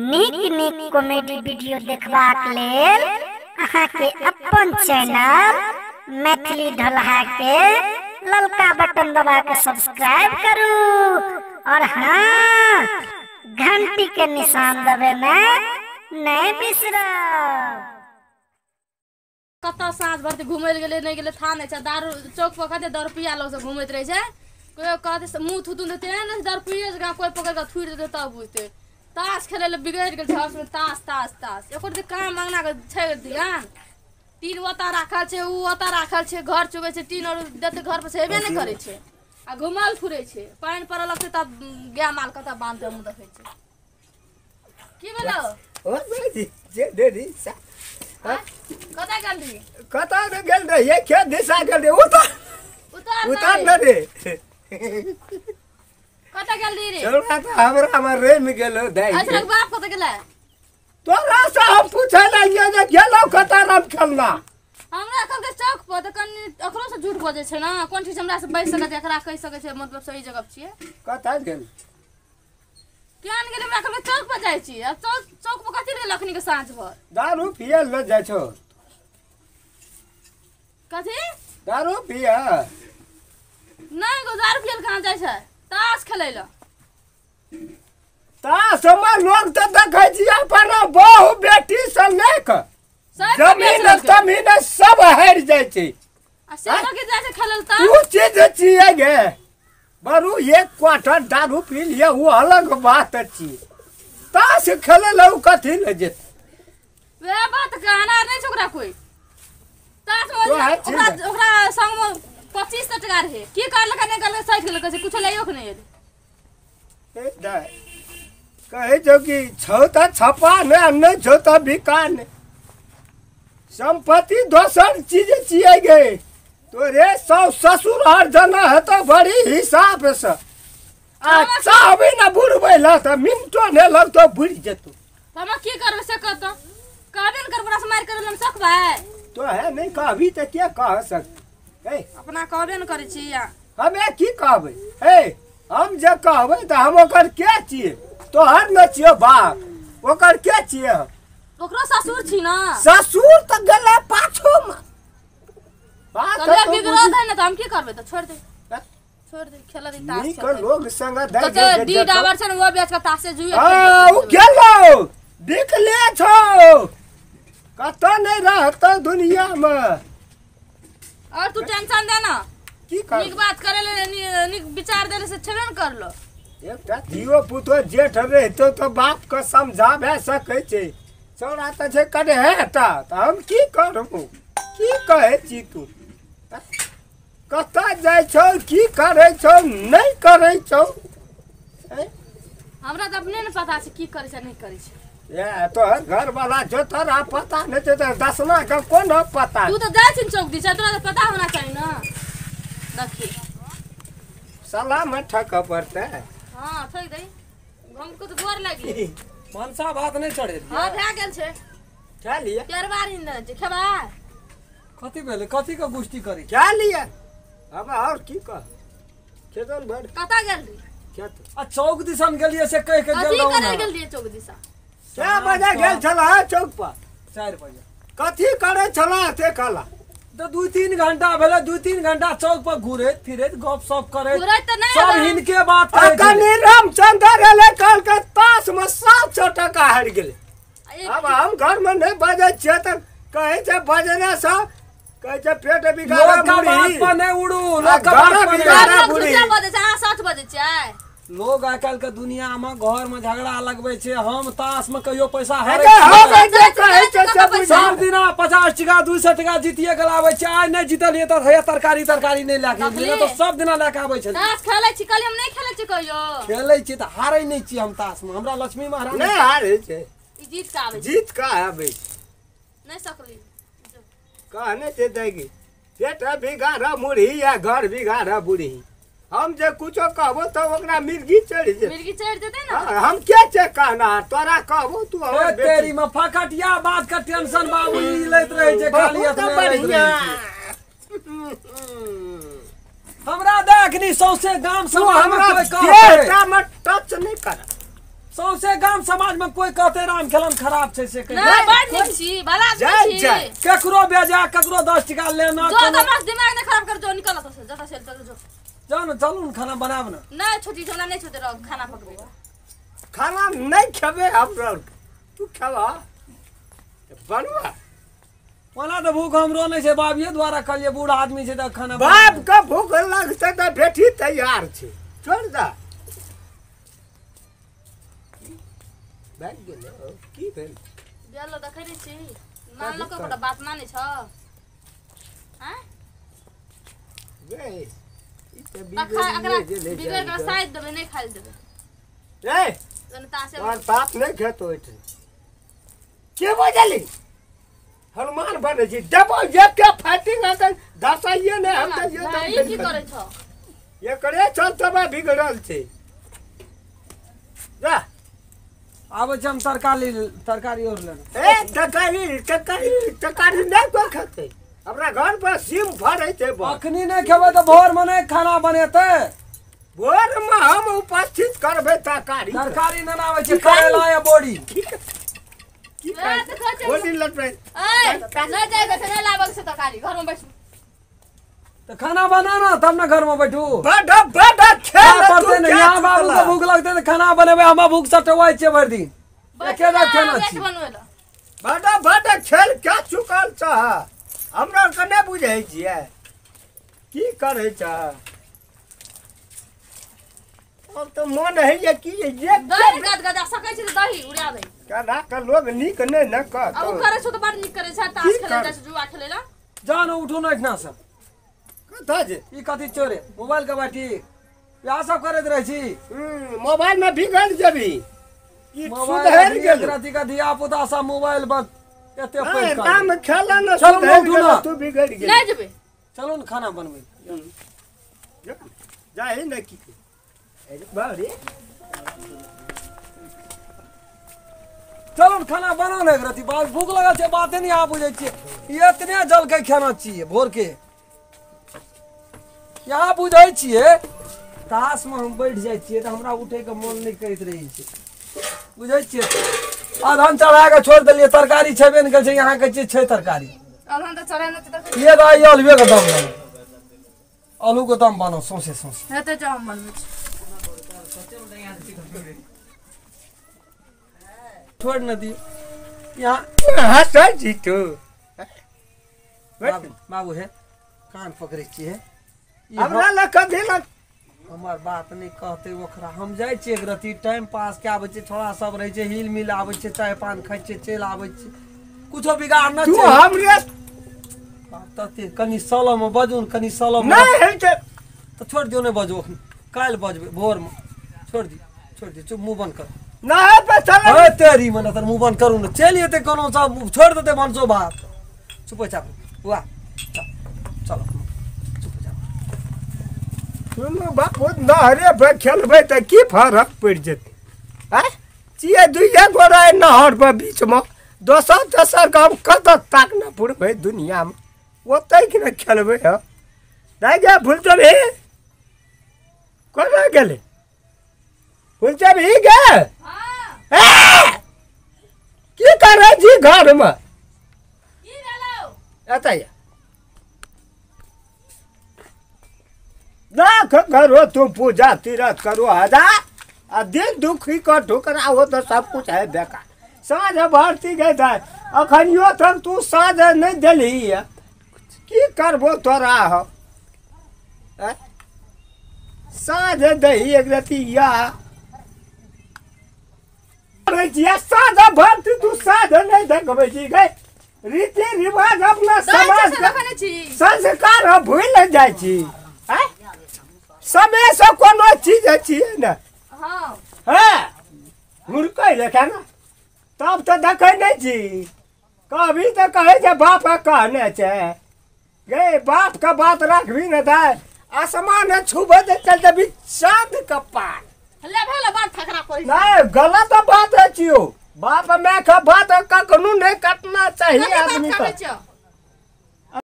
नीक नीक comedy video देखबाक लेल अहाँके अपन चैनल मैथिली ढोलहा के ललका बटन दबा के सब्सक्राइब करू और हाँ, घंटी के निशान दबे में नहीं बिसरब। कतऽ साँझ भर घुमै लए गेलै नहि गेलै था नहि छै। दारू चौक पर कहतै दारू पिया लोग सब घुमैत रहै छै। कोइ कहतै मुँह थुथुन देतै ने दारू पिए जकाँ कोइ पकड़ि कऽ थुरि देतै तब बुझतै। ताश खेलै लए बिगड़ि गेल छै हाउसमे ताश ताश ताश। एको रत्ती काम अङ्गना के छै ध्यान। टीन ओतऽ राखल छै ओ ओतऽ राखल छै, घर चुबै छै, टीन आओर देतै घर पर से हेबे नहि करै छै आ घुमल फुरै छै। पानि पड़ऽ लगतै तब गाय माल कतऽ बान्हतै हमहूँ देखै छियै। की भेलौ? कतऽ गेल रही? कतऽ गेल रहियै? खेत दिशा गेल रहियै। उतर उतर न रे। कतऽ गेल रही रे? चौड़ा तऽ हमरा मे रमि गेलो दाइ। अच्छा बाप कतऽ गेलै? तोरा से हम पूछै लागियो जे गेलौ कतऽ राम खेलना। हमरा कहलकै चौक पर, तऽ कनि ओकरो से झूठ बजै छै ने। कोन चीज हमरा से बजि सकै छै, एकरा कहि सकै छै, मतलब सही जगह छियै। कतऽ गेल? किया नहि गेलै? हमरा कहलकै चौक पर जाइ छी। आ चौक चौक पर कथी गेल अखनी के साँझ भर? दारू पिए ल जाइ छौ। कथी दारू पिए? नहि गो, दारू पिए कहाँ जाइ छै? ताश खेलै लए। ताश मे लोग तऽ देखै छियै अपन बहु बेटी से ले कऽ जमीन तमीन सब हारि जाइ छै। आ से लोग जाइ छै खेलै लए ताश? तू चीज छियै गे बरू, एक क्वार्टर दारू पी लिअ ओ अलग बात छी। ताश खेलै लए ओ कथी लए जेतै? वएह बात कहना नहि छै ओकरा कोइ। ताश मे ओकरा संग मे 25 टका रहै, की करलकै नहि करलकै सठि गेलै, कहै छै कुछो लैयो के नहि एलै। कहै छौ कि छौ तऽ छपा नहि, नहि छौ तऽ बिका नहि। सम्पत्ति दोसर चीज छियै गे। तोरे सौ ससुर हर जना हेतौ बड़ी हिसाब से। आ चाहबै ने बुढ़बै लए तऽ मिनटो नहि लगतौ बुढ़ि जेतौ। हम की करबै से कहतौ? कहबे ने करबै, ओकरा से मारि करै हम सकबै? तो है नहि कहबी तऽ के कह सकतै? अपना कहबे ने करै छी। हमे की कहबै? हे हम जे कहबै तऽ हम ओकर के छियै? तोहर न छियौ बाप, ओकर के छियै? ओकरो ससुर छी ने। ससुर तऽ गेलै पाछू मे। बात बिगड़ल है ने तऽ हम की करबै? तऽ छोड़ दे, छोड़ दे, खेल दे ताश। नीक लोग संग दे दे डी डाबर छै ने वो बेच के ताशे जुए। हां उ गेलौ बिकले छौ, कतऽ नहि रहतौ दुनिया मे। और तू टेंशन दे ना। की कर? नीक बात करे ले, नीक विचार देले से छेबे न करलो। एकटा धियो पुतो जेठ रहितौ तऽ बाप के समझाबे सकै छै। चौड़ा तऽ छै कटहेटा, तऽ हम की करबौ? की कहै छी तू? कतऽ जाइ छौ, की करै छौ, नहि करै छौ? हमरा तऽ अपने ने पता छै की करै छै नहि करै छै। ए तोहर घरवाला छौ तोरा पता नहि छौ तऽ दसना के कोन पता? तू तऽ जाइ छी चौक दिस, तोरा तऽ पता होना चाही ने। देखी सलाह में ठकऽ पड़तै। हाँ ठक दही, हमको तऽ गोर लागि। मनसा भात नहि चढ़ेलियै? हाँ भए गेल छै। खा लिअ। पेरवा रही छै, खेबै? कथी भेलै? कथी के गोष्ठी करै? खा लिअ। अब और की कह? खेतन भर कतऽ गेल रही? खेत आ चौक दिसन गेलियै से कहि के गेल रहौ। कथी करै गेल रहियै चौक दिसा? कै बजे गेल छलह चौक पर? 4 बजे। कथी करै छलह से कहला? तऽ 2-3 घंटा भेलै, 2-3 घंटा चौक पर घुरैत फिरैत गप सप करैत सब हिनके बात करै। कनि रामचंद्र एलै कहलकै ताश मे 700 टका हारि गेलै। अब हम घर मे नहि बजै छियै तऽ कहै छै बजने से कहै छै पेट बिगाड़ा मुड़ी। बात पर नहि उड़ू, लोक के बात पर बिगाड़ा मुड़ी। बजै छै, अहाँ सच बजै छियै। लोग आइ काल्हि के दुनिया मे घर मे झगड़ा लगबै छै। हम ताश मे कहियो पैसा हारै सब दिना 50 टका 200 टका जीतिए के लाबै छै। आइ नहि जीतलियै तऽ हैया तरकारी तरकारी नहि लए के एलियै, तऽ सब दिना लए के आबै छलियै। ताश खेलै छी कहलियै हम नहि खेलै छी कहियो। खेलै छी तऽ हारै नहि छी हम ताश मे। हमरा लक्ष्मी महारानी नहि हारै छै, ई जीत के आबै छै। जीत के आबै नहि सकली। कहने छै दैगी पेट बिगाड़ा मुरही या घर बिगाड़ा बुढ़ी। हम जे कुछो कहबो तऽ ओकरा मिर्गी चढ़ि जेतै। मिर्गी चढ़ि जेतै ने। हम के छै कहना? तोरा कहबो तू हमर बेटी। तेरी में फकटिया बात के टेंशन बाबू ई लैत रहै छै खाली अपने बढ़िया। हमरा देखनी सौंसे गाम समाज में कोई कहतै देहटा में टच नहि कर। सौंसे गाम समाज में कोई कहते राम खेलन खराब छै से नहीं बड़ नीक छी भला आदमी छी। केकरो बेजा केकरो 10 टका लेना जो दिमाग दिमाग ने खराब कर जो निकल त जता से चल जो जाओ ना चलू न खाना बनाब ना। नहीं छोटी हमरा नहीं छोटे रह खाना पकबे खाना नहीं खेबे हमरा तू खेबा बनवा ओना तो भूख हमरो नहीं छै बाबिये द्वारा कहलिए बूढ़ आदमी छै त खाना बाप के भूख लगतै त बेटी तैयार छै छोड़ दा बैठ गेलो की भेल गेलो देखै नै छी मानलक ओकरा बात मानै छ हैं गे ई त बिगड़ बिगड़ के साइड देबै नहीं खाइ देबै रे जनता से तोहर बाप नहीं खेतो एठे के बजली हनुमान बने छी देबो एक के फाइटिंग हतन दसाइए ने हम त ये की करै छ एकरे चलते बा बिगड़ल छै जा आबै छै हम तरकारी तरकारी और लेना ए तरकारी तरकारी तरकारी नहीं कोई खेतै हमरा घर पर सीम फरै छै अखनी नहीं खेबै त भोर में नहीं खाना बनेतै भोर में हम उपस्थित करबै तरकारी तरकारी न आबै छै करेला या बोरी की बोरी लटबै ए नहीं जाएगा से नहीं लाबक से तरकारी घर में बैठ त खाना बना ना तब ना घर में बैठू बड़ा बड़ा खेल पड़ते नहीं यहाँ बाबू के भूख लगते त खाना बनेबै हमरा भूख सटवाइ छै भरि दिन एके बेर खाना छी बड़ा बड़ा खेल क्या चुकल छ हमरा के नै बुझै छियै की करै छ अब तो मन है ये की ये दही गद गदा सकै छै त दही उड़ा दे केना के लोग नीक नै न कहत आ उ करै छौ त बड़ नीक करै छै ताश खेलै जाइ छै जुआ खेलै ला जा न उठू न एठना से कतऽ जे ई कथी चोरे मोबाइल के बाटी इएह सब करैत रहै छी मोबाइल में बिगड़ जेबी ई सुधरि गेल राति का धिया पुता सब मोबाइल पर एते पैघ काम खेला न सुधरि गेल तू बिगड़ गेल नै जेबै चलू न खाना बनबै जाहि न की अरे बाप रे चलू न खाना बनाउ ने एक रति बाप भूख लगल छै बाते नहीं अहाँ बुझै छियै एतने जलकै खाना छियै भोर के यहाँ बुझै छियै ताश में हम बैठ जाइ छियै त हमरा उठै के मन नहीं करैत रहै छै बुझै छियै अदहन चढ़ा के छोड़ि देलियै तरकारी छेबे नहि करै छै यहाँ कहै छियै छै तरकारी अदहन त चढ़ा नहि छै ये दही आलुए के दम बनाउ आलू के दम बनाउ सौंसे सौंसे हेतै जाउ हम बनबै छी छोड़ न दियौ यहाँ हँसै छी तू बाबू हे कान पकड़ै छियै हमरा लग कथी लग हमर बात नहीं कहते ओकरा हम जाइ छियै एक रति टाइम पास के आबै छियै छोड़ा सब रहै छै हिल मिल आबै छियै चाय पान खाइ छियै चलि आबै छियै कुछो बिगाड़ न तू हमरे तते कनि सलम बजू कनि सलम नहीं होइ छै तऽ छोड़ि दियौ नहि बजू काल्हि बजबै भोरमे छोड़ि दियौ चुप मुँह बंद कर नहीं पे चल हे तेरी मने तर मुँह बंद करू ने चलि एतै कोनो सब छोड़ि देतै भनसो भात चुप चाप बुआ चलो सुनू बापू नहरे पर खेलबै तऽ की फरक पड़ि जेतै आँय छियै दुइए गोरा नहर पर बीचमे दोसर तेसर गाम कतऽ ताक न पुरबै दुनियामे ओतै कि ने खेलबै हँ नहि गे भूलचबही कोना गेलै भूलचबही गे की करै छी घरमे एतऽ लाख करो तुम पूजा तीर्थ करो हजार आ दिल दुखी कर ठोकरा हो तो सब कुछ है बेकार साँझ भरती गए था अखनियो तक तू साँझ नहीं दिलही है की करबो तोरा हो साँझ दही एक रति या साँझ भरती तू साँझ नहीं देखबै छी गए रीति रिवाज अपना समाज संस्कार भूलि जाइ छी समय से कोनो चीज अछि ने हाँ हुड़कै लेखा ने तब तऽ देखै नहि छी कभी तऽ कहै छै बाप कहने छै गे बापके बात रखबी ने तऽ आसमान छुबै तऽ चलि जेबही चाँद के पार नहीं गलत बात अछि यौ बाप मायके बात कखनो नहि कटना चाही आदमी के।